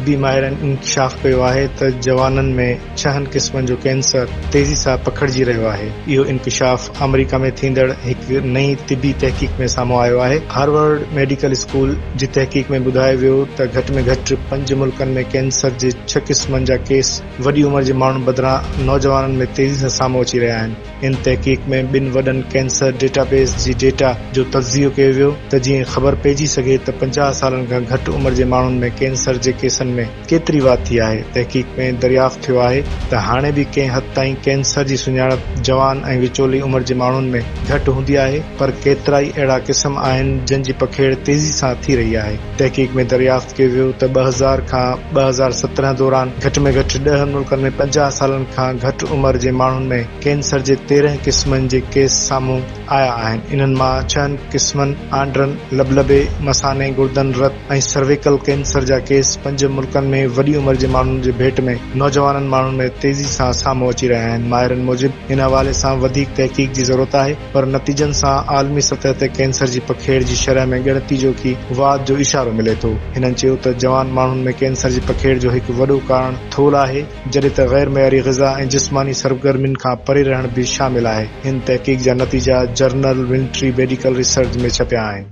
طبي ماهرن انڪشاف ڪيو آهي ته جوانن ۾ ڇهن قسمن جو ڪينسر تيزي سان پکڙجي رهيو آهي. اهو انڪشاف آمريڪا ۾ ٿيندڙ هڪ نئين طبي تحقيق ۾ سامهون آيو آهي. هارورڊ ميڊيڪل اسڪول جي تحقيق ۾ ٻڌايو ويو ته گهٽ ۾ گهٽ پنج ملڪن ۾ ڪينسر جي ڇهه قسمن جا ڪيس وڏي عمر جي ماڻهن بدران نوجوانن ۾ تيزي سان سامهون اچي رهيا آهن. ان تحقيق ۾ ٻن وڏن ڪينسر ڊيٽابيس جي ڊيٽا جو تجزيو ڪيو ويو ته جيئن خبر پئجي سگهي ته 50 سالن کان گهٽ عمر جي ماڻهن ۾ ڪينسر جي ڪيسن ۾ ڪيتري واڌ ٿي آهي. تحقيق ۾ دريافت ٿيو آهي ته هاڻي به ڪنهن حد تائين ڪينسر جي سڃاڻپ جوان ۽ وچولي عمر جي ماڻهن ۾ گهٽ هوندي آهي پر ڪيترائي اهڙا قسم آهن جن جي پکيڙ تيزي سان ٿي رهي آهي. تحقيق ۾ دريافت ڪيو ويو ته 2000 کان 2017 دوران گهٽ ۾ گهٽ ڏهه ملڪن ۾ 50 سالن کان گهٽ عمر جي ماڻهن ۾ ڪينسر جي 13 قسمن جي ڪيس سامهون آيا آهن، انهن مان ڇهن قسمن آنڊرن، لبلبي، مثاني، گردن، رت ۽ سرويڪل ڪينسر جا ڪيس پنج ملڪن ۾ وڏي عمر جي ماڻهن جي ڀيٽ ۾ نوجوانن ماڻهن ۾ تيزي سان سامهون اچي رهيا آهن. ماهرن موجب ان حوالي سان وڌيڪ تحقيق جي ضرورت آهي. پر نتيجن سان عالمي سطح تي ڪينسر جي پکيڙ جي شرح ۾ ڳڻتي جوڳي واڌ جو اشارو ملي ٿو. هنن چيو ته جوان ماڻهن ۾ ڪينسر جي پکيڙ جو هڪ وڏو ڪارڻ ٿولهه آهي، جڏهن ته غير معياري غذا ۽ جسماني سرگرمين کان پري رهڻ به شامل آهي. هن تحقيق جا نتيجا جرنل ملٽري ميڊيڪل ريسرچ ۾ ڇپيا آهن.